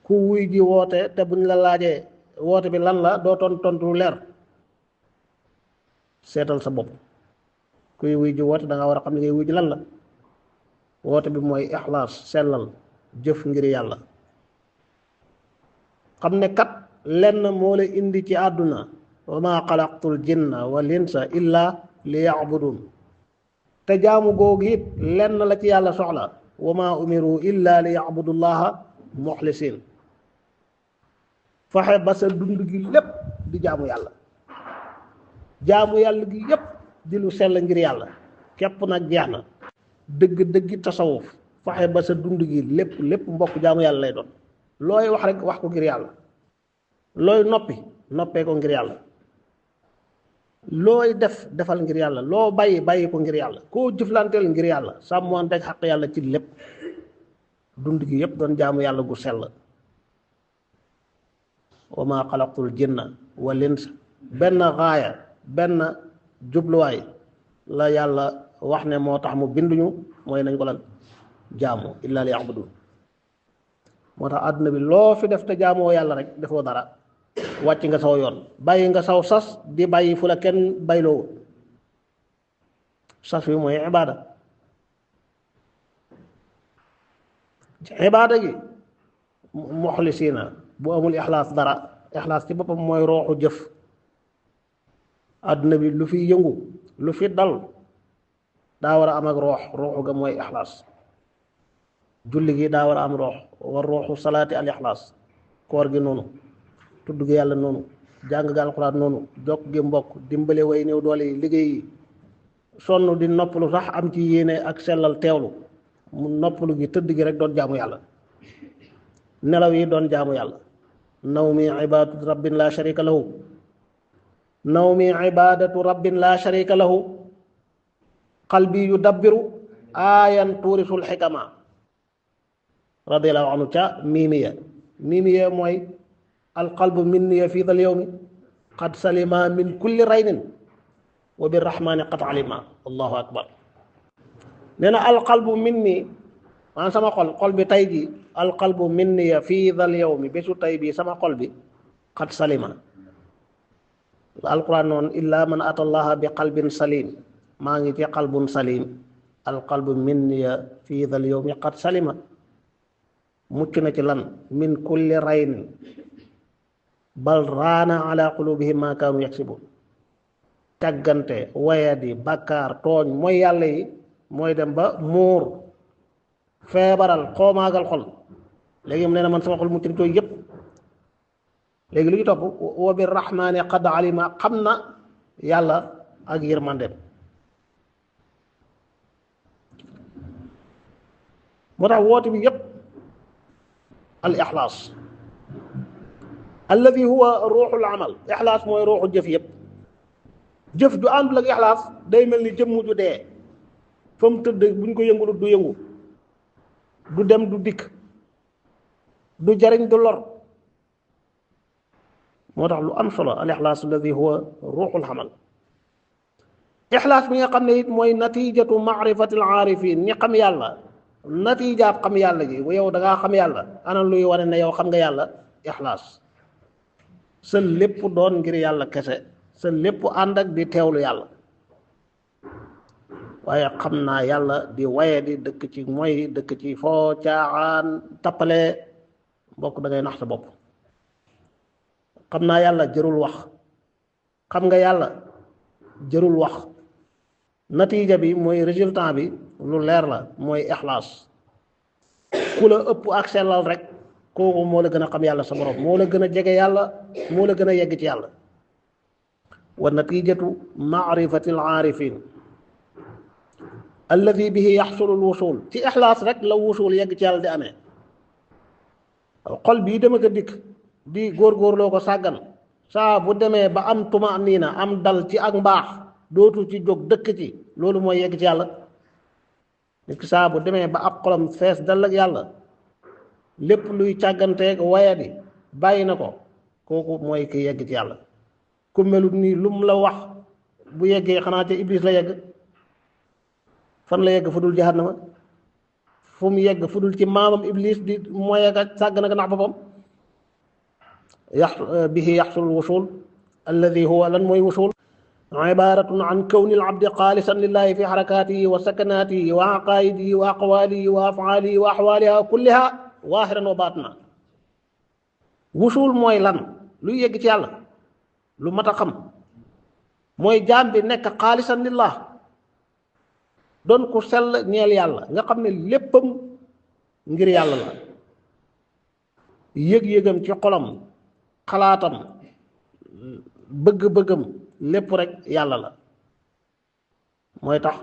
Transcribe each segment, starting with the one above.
ku wuy ji woote te buñ la laajee woote bi lan la doo tontu lu leer seetal sa bopp. kuy wuy ji woote da nga war a xam ne ngay wuy ji lan la. woote bi mooy ixlaas sellal jëf ngir yàlla. xam ne kat lenn moo la indi ci àdduna wa ma xalaqtul jinna wal insa illa li yacbudun te jaamu googu it lenn la ci yàlla soxla wa ma umiru illa li yacbudullaha muxlisin fexe ba sa dund gi lépp di jaamu yàlla. jaamu yàlla gi yépp di lu sell ngir yàlla képp nag jeex na. dëgg tasawuf fexe ba sa dund gi lépp mbokk jaamu yàlla lay doon. looy wax rek wax ko ngir yàlla. looy noppee ko ngir yàlla. looy defal ngir yàlla. loo bàyyi ko ngir yàlla. koo jëflanteel ngir yàlla sàmmoonte ak xaq yàlla ci lépp. dund gi yépp doon jaamu yàlla gu sell. wa ma xalaqtul jinna wal insa benn gaaya benn jubluwaay la yàlla wax ne moo tax mu binduñu mooy nañ ko lan jaamu illa li ya'budun. moo tax àdduna bi loo fi def te jaamoo yàlla rek defoo dara. wàcc nga saw yoon bàyyi nga saw sas di bàyyi fu la kenn bayloo. sas wi mooy ibaada. ci ibaada gi muxlisiina bu amul ixlaas dara. ixlaas ci boppam mooy rooxu jëf. àdduna bi lu fi yëngu lu fi dal daa war a am ak rooxu ga mooy ixlaas. julli gi daa war a am roox war rooxu salaati al ixlaas. koor gi noonu tudd gi yàlla noonu jàng ga alxuraan noonu jokk gi mbokk dimbale way néew doole yi liggéey yi sonn di noppalu sax am ci yéene ak sellal teewlu mu noppalu gi tëdd gi rek doon jaamu yàlla. nelaw yi doon jaamu yàlla. nawmi ibadatu rabbin la sharika lahu nawmi ibadatu rabbin la sharika lahu qalbi yudabbiru ayan tuurisul xikama radiallahu anhu ca miimiya mooy alqalbu minniya fi dal yawmi qad salima min kulli raynin wa birrahmani qad alima. allahu akbar. nee na alqalbu minni maanaam sama xol bi tey ji alqalbu minniya fi dal yawmi bésu tey bi sama xol bi qad salima. alquran noonu illa man ata allaha bi qalbin salim maa ngi ci qalbun salim. alqalbu minniya fi dal yawmi qad salima mucc na ci lan min kulli raynin bal raana ala qulubihim ma kaanu yaksibun. tàggante wayadi bakkaar tooñ mooy yàlla yi mooy dem ba muur feebaral xoomaagal xol. léegi mu nee na man sama xol mucc na tooy yépp. léegi lu ñu topp wa bi rahmaani qad alima xam na yàlla ak yërmandem. moo tax woote bi yépp al ixlaas alladi huwa ruuxul amal. ixlaas mooy ruuxu jëf yépp. jëf ju àndul ak ixlaas day mel ni jëmm ju dee fa mu tëdd buñ ko yëngulu du yëngu du dem du dikk du jariñ du lor. moo tax lu am solo al ixlaas alladi huwa ruuxul amal. ixlaas bi nga xam ne it mooy natijatu maarifati al aarifin ñi xam yàlla. natiijaab xam yàlla gi bu yow da ngaa xam yàlla ana luy wane ne yow xam nga yàlla. ixlaas sa lépp doon ngir yàlla kese. sa lépp ànd ak di teewlu yàlla. waaye xam naa yàlla di waye di dëkk ci mooy dëkk ci foo caaxaan tappale mbokk da ngay nax sa bopp. xam naa yàlla jërul wax. xam nga yàlla jërul wax. natiija bi mooy résultat bi lu leer la mooy ixlaas. ku la ëpp ak sellal rek kooku moo la gën a xam yàlla sa borom moo la gën a jege yàlla moo la gën a yegg ci yàlla. wa natijatu maarifati al aarifin alladi bihi yaxsulu al wusul. ci ixlaas rek la wusul yegg ci yàlla di amee. xol bii dama ko dikk di góorgóorloo ko sàggan saa bu demee ba am tumaaniina am dal ci ak mbaax dootu ci jóg dëkk ci loolu mooy yegg ci yàlla. nit ki saa bu demee ba ab xolam fees dal ak yàlla lépp luy càgganteeg wayadi bàyyi na ko kooku mooy ki yegg ci yàlla. ku melut nii lum la wax bu yeggee xanaa ca iblis la yegg. fan la yegg fu dul jahannama fu mu yegg fu dul ci maamam iblis di mooy ak sàgg naka nax boppam bihi yaxsul wusul alladi huwa lan mooy wusul ibaratun an kawni alabdi xaalisan lillahi fi xarakatihi wa sakanatihi wa aqaidihi wa aqwalihi wa afaalihi wa axwaaliha kulliha waahiran wa batina wusul mooy lan luy yegg ci yàlla lu mat a xam mooy jaam bi nekk xaalisan lillah doon ku sell ñeel yàlla nga xam ne léppam ngir yàlla la yëg-yëgam ci xolam xalaatam bëgg-bëggam lépp rek yàlla la mooy tax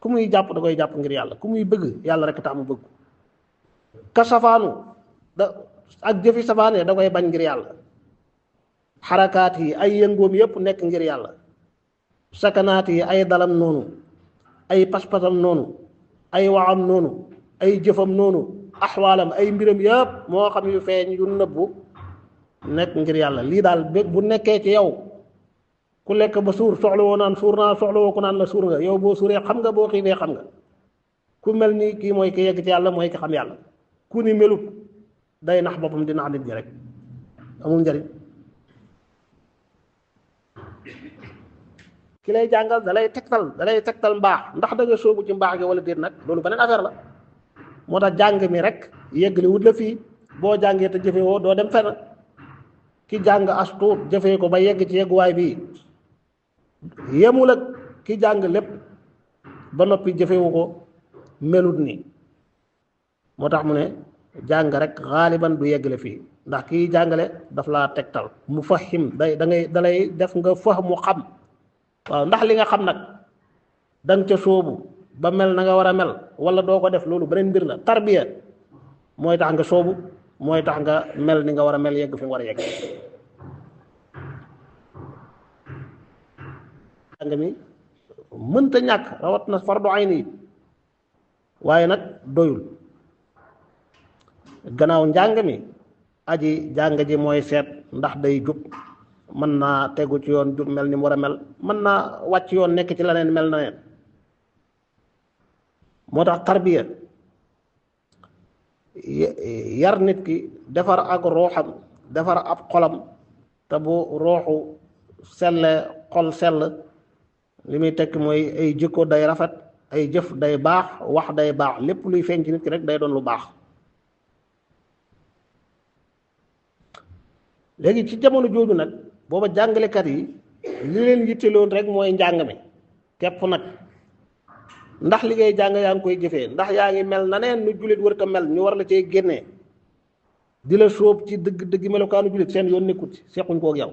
ku muy jàpp da koy jàpp ngir yàlla ku muy bëgg yàlla rek tax mu bëgg ka safaanu da ak jëfi safaane da koy bañ ngir yàlla xarakaat yi ay yëngoom yépp nekk ngir yàlla sakanaat yi ay dalam noonu ay pas-pasam noonu ay waxam noonu ay jëfam noonu axwaalam ay mbiram yëpp moo xam yu feeñ yu nëbbu nekk ngir yàlla lii daal bu nekkee ci yow ku lekk ba suur soxla woo naan suur naa soxla woo ku naan la suur nga yow boo suuree xam nga boo xiifee xam nga ku mel ni kii mooy ki yegg ci yàlla mooy ki xam yàlla ku ni melut day nax boppam di nax nit ñi rek amul njariñ ki lay jàngal da lay tegtal mbaax ndax da nga sóobu ci mbaax gi wala déet nag loolu beneen affaire la moo tax jàng mi rek yeggali wut la fii boo jàngee te jëfe woo doo dem fenn ki jàng as tuut jëfee ko ba yegg ci yegguwaay bii yemul ak ki jàng lépp ba noppi jëfewu ko melut ni moo tax mu ne jàng rek xaaliban du yeggale fii ndax kiy jàngale daf laa tegtal mu fahim dalay def nga mu xam waaw ndax li nga xam nag danga ca sóobu ba mel na nga war a mel wala doo ko def loolu beneen mbir la tarbiya mooy tax nga sóobu mooy tax nga mel ni nga war a mel yegg fi nga war a yegg jàng mi mënta ñàkk rawat na fardu ayni yi waaye nag doyul gannaaw njàng mi aji jàng ji mooy seet ndax day jub mën naa tegu ci yoon jub mel ni mu war a mel mën naa wàcc yoon nekk ci leneen mel na neen moo tax tarbiya yar nit ki defar ak rooxam defar ab xolam te bu rooxu selle xol sell li muy tekk mooy ay jikko day rafet ay jëf day baax wax day baax lépp luy feeñ ci nit ki rek day doon lu baax léegi ci jamono jooju nag booba jàngalekat yi li leen yitteloon rek mooy njàng mi képp nag ndax li ngay jàng yaa ngi koy jëfee ndax yaa ngi mel na neen nu jullit wër ta mel ñu war la cee génnee di la sóob ci dëgg melokaanu jullit seen yoon nekkut ci sequñ koog yow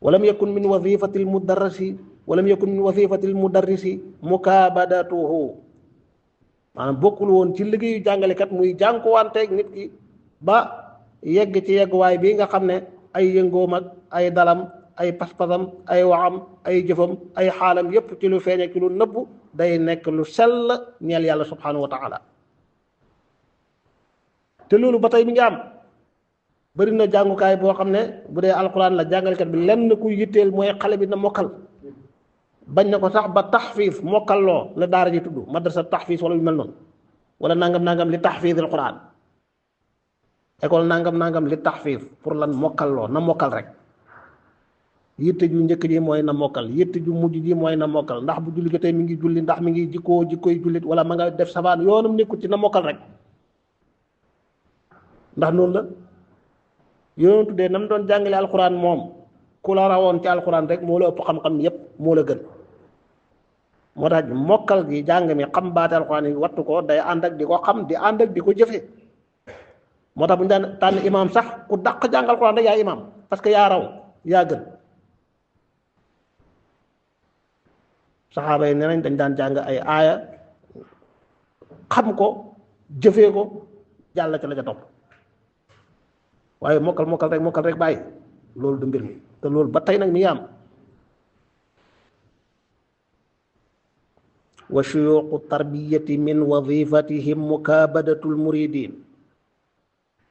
walam yakun min wazifatil mudarrisi walam yakun min wazifatil mudarrisi mukaabadatuhu maanaam bokkul woon ci liggéeyu jàngalekat muy jànkuwanteeg nit ki ba yegg ci yegguwaay bi nga xam ne ay yëngoom ak ay dalam ay pas-pasam ay waxam ay jëfam ay xaalam yépp ci lu feeñ ak ci lu nëbbu day nekk lu sell ñeel yàlla subhanahu wa taala te loolu ba tey mi ngi am bëri na jàngukaay boo xam ne bu dee alquran la jàngalekat bi lenn ku yitteel mooy xale bi na mokkal bañ na ko sax ba taxfiis mokkal loo la daara ji tudd madrasa taxfiis wala yu mel noonu wala nangam li taxfiis alquran école nangam li taxfiis pour lan mokkal loo na mokkal rek yitte ju njëkk ji mooy na mokkal yitte ju mujj ji mooy na mokkal ndax bu julli jotee mi ngi julli ndax mi ngi jikkoy jullit wala ma nga def sabaan yoonum nekkul ci na mokkal rek ndax noonu la yoonu tuddee nam doon jàngale alquran moom ku la rawoon ci alquran rek moo la ëpp xam-xam yépp moo la gën moo tax mokkal gi jàng mi xam baate alquran yi wattu ko day ànd ak di ko xam di ànd ak di ko jëfe moo tax bu ñu daan tànn imaam sax ku dàq jàng alquran rek yaa imaam parce que yaa raw yaa gën saxaaba yi nee nañ dañ daan jàng ay aaya xam ko jëfee ko jàll ca la ca topp waaye mokkal rek bàyyi loolu du mbir mi te loolu ba tey nag mi ngi am wa shuyuqu tarbiyati min wazifatihim mukaabadatul muridin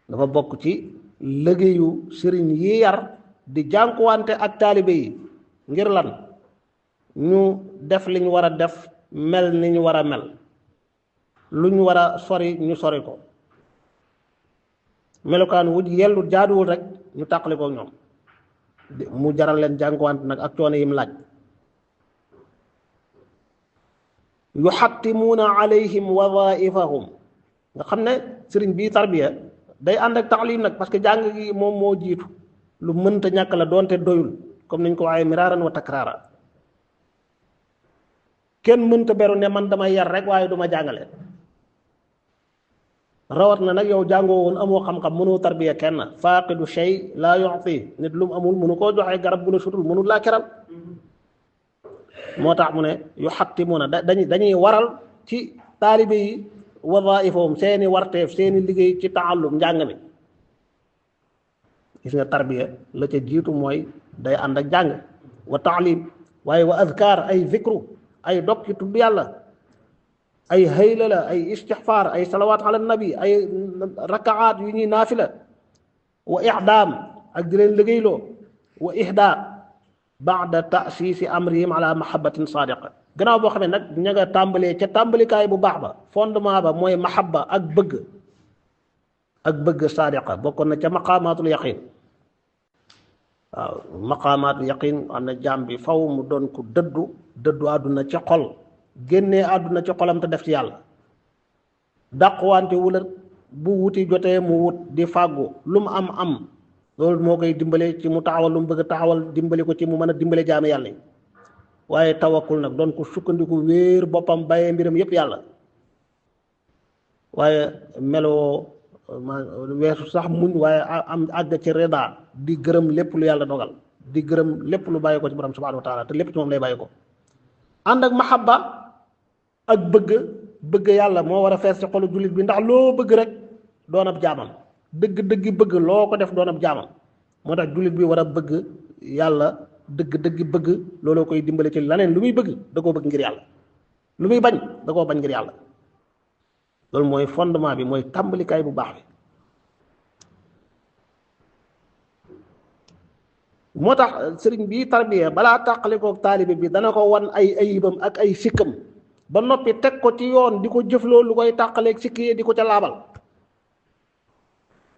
dafa bokk ci liggéeyu sëriñ yi yar di jànkuwante ak taalibe yi ngir lan ñu def li ñu war a def mel ni ñu war a mel lu ñu war a sori ñu sori ko melokaan wu yellu jaaduwul rek ñu tàqali ko ñoom mu jaral leen jànkuwante nag ak coono yim laaj yuxattimuuna alayhim wadaifahum nga xam ne sëriñ bii tarbiya day ànd ak taalim nag parce que jàng gi moom moo jiitu lu mënta ñàkk la doonte doyul comme niñ ko waxee miraaran wa takraara kenn mënta beru ne man damay yar rek waaye duma jàngale rawat na nag yow jàngoo woon amoo xam-xam mënoo tarbiya kenn faaqidu shay laa yu'ti nit lu mu amul mënu koo joxee garab bu la sutul mënul laa keral moo tax mu ne yuxattimuuna dañuy waral ci taalibe yi wadaifahum seeni warteef seeni liggéey ci taallum njàng mi gis nga tarbiya la ca jiitu mooy day ànd ak jàng wa taalim waaye wa adkaar ay zikru ay dog ci tudd yàlla ay haylala ay istixfaar ay salawaat ala nabi ay rakaat yu ñuy naafila wa ixdaam ak di leen liggéeyloo wa ihda baada taasiisi amrihim ala mahabbatin sadiqa gannaaw boo xam ne nag ña nga tàmbalee ca tàmbalikaay bu baax ba fondement ba mooy mahabba ak bëgg sadiqa bokkoon na ca maqaamaatul yaqin waaw maqaamaatul yaqin am na jaam bi faw mu doon ko dëddu àdduna ci xol génnee àdduna ci xolam te def ci yàlla dàquwante wula bu wuti jotee mu wut di fàggu lu mu am loolu moo koy dimbale ci mu taxawal lu mu bëgg taxawal dimbali ko ci mu mën a dimbale jaami yàlla yi waaye tawakkul nag doon ko sukkandiku wéer boppam bàyyee mbiram yépp yàlla waaye meloo weesu sax muñ waaye am àgg ci reda di gërëm lépp lu yàlla dogal di gërëm lépp lu bàyyi ko ci borom subhanahu wa taala te lépp ci moom lay bàyyi ko ànd ak mahabba ak bëgg yàlla moo war a fees ci xolu jullit bi ndax loo bëgg rek doon ab jaamam dëgg bëgg loo ko def doon ab jaamam moo tax jullit bi war a bëgg yàlla dëgg bëgg looloo koy dimbale ci laneen lu muy bëgg da koo bëgg ngir yàlla lu muy bañ da koo bañ ngir yàlla loolu mooy fondement bi mooy tàmbalikaay bu baax bi moo tax sëriñ bi tarbiya balaa tàqalikook taalibe bi dana ko wan ay ayibam ak ay sikkam ba noppi teg ko ci yoon di ko jëfloo lu koy tàqaleeg sikki di ko ca laabal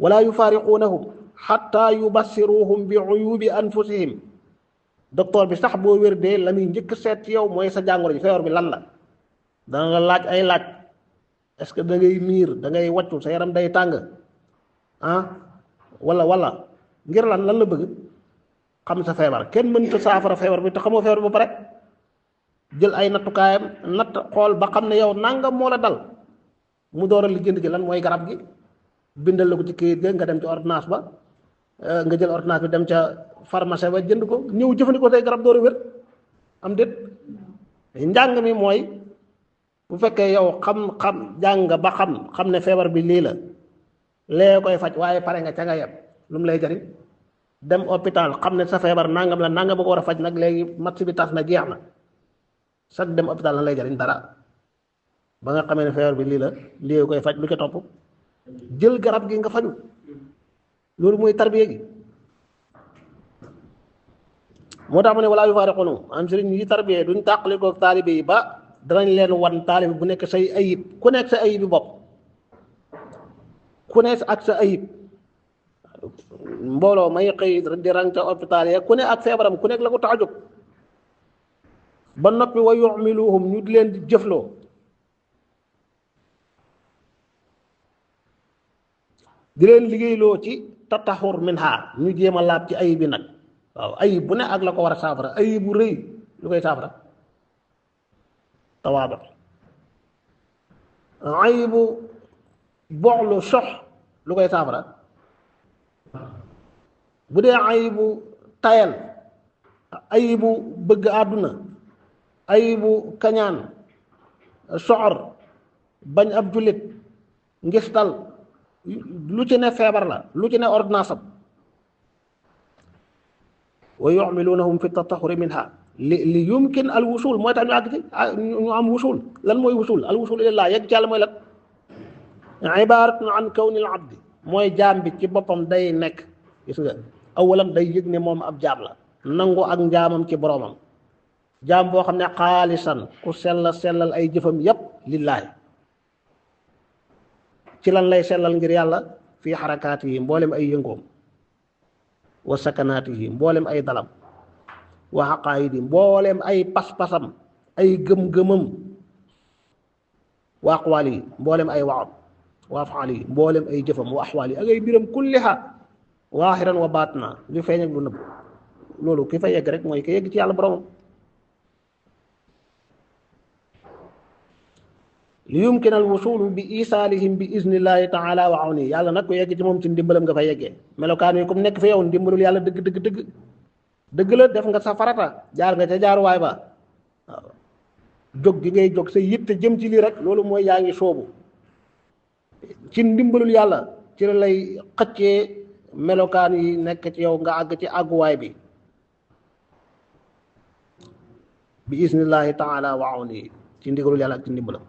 wala yufaariquunahum xatta yubassiruhum bi uyubi anfusihim docteur bi sax boo wér dee la muy njëkk seet ci yow mooy sa jàngoro ji feebar bi lan la dana la laaj ay laaj est-ce que da ngay miir da ngay wàccu sa yaram day tàng wala ngir lan la bëgg xam sa feebar kenn mënta saafara feebar bi te xamoo feebar bi ba pare jël ay nattukaayam natt xool ba xam ne yow nangam moo la dal mu door a lijjanti ci lan mooy garab gi bindal la ko ci këyit ga nga dem ci ordonnance ba nga jël ordonnance bi dem ca pharmacie ba jënd ko ñëw jëfandikoo say garab door a wér am déet njàng mi mooy bu fekkee yow xam jàng ba xam ne feebar bi lii la lee koy faj waaye pare nga ca nga yem lu mu lay jariñ dem hôpital xam ne sa feebar nangam la nangam ba ko war a faj nag léegi match bi tas na jeex na sax dem hôpital na lay jariñ dara ba nga xamee ne feebar bi lii la lii koy faj lu ca topp jël garab gi nga faju loolu mooy tarbiya gi moo tax mu ne walaa yufaariquunahum am sëriñ yi tarbiya duñ tàqali ko taalibe yi ba danañ leen wan taalibe bu nekk say ayib ku nekk sa ayib bi bopp ku nekk ak sa ayib mbooloo may xëy di rang ca hôpital ya ku ne ak feebaram ku nekk la ko tax a jóg ba noppi wa yumiluhum ñu di leen di jëfloo di leen liggéeyloo ci tataxur minha ñu jéem a laab ci ayib bi nag waaw ayib bu ne ak la ko war a saafara ayib bu rëy lu koy saafara tawaaba ayibu boxlu sox lu koy saafara bu dee ayibu tayal ayibu bëgg àdduna ayibu kañaan soxor bañ ab jullit ngistal lu ci ne feebar la lu ci ne ordonnance am wa yu'milunahum fi tataxuri minha li yumkin al wusul mooy tax ñu àgg ci ñu am wusul lan mooy wusul al wusul ilallah yegg ci yàlla mooy lan ibaratun an kawni al abdi mooy jaam bi ci boppam day nekk gis nga awalam day yëg ne moom ab jaam la nangu ak njaamam ci boroomam jaam boo xam ne xaalisan ku sellal ay jëfam yépp lillaahi ci lan lay sellal ngir yàlla fii xarakaatihi mboolem ay yëngoom wa sakanaatihi mboolem ay dalam wa xaqaayidi mboolem ay pas-pasam ay gëm-gëmam wa aqwaal yi mboolem ay waxam wa afaal yi mboolem ay jëfam wa axwaal yi ak ay biram kulliha waaxiran wa baatna lu feeñ ak lu nëbb loolu ki fa yegg rek mooy ki yegg ci yàlla boromam li yumkin al wusulu bi isaalihim bi iznillahi taala wa awni yàlla nag ko yegg ci moom ci ndimbalam nga fa yeggee melokaan yi comme nekk fa yow ndimbalul yàlla dëgg dëgg dëgg dëgg la def nga sa farata jaar nga ca jaaruwaay ba waaw jóg gi ngay jóg sa yitte jëm ci lii rek loolu mooy yaa ngi soobu ci ndimbalul yàlla ci la lay xëccee melokaan yi nekk ci yow nga àgg ci àgguwaay bi iznillahi taala wa awni ci ndigalul yàlla ak ci ndimbalam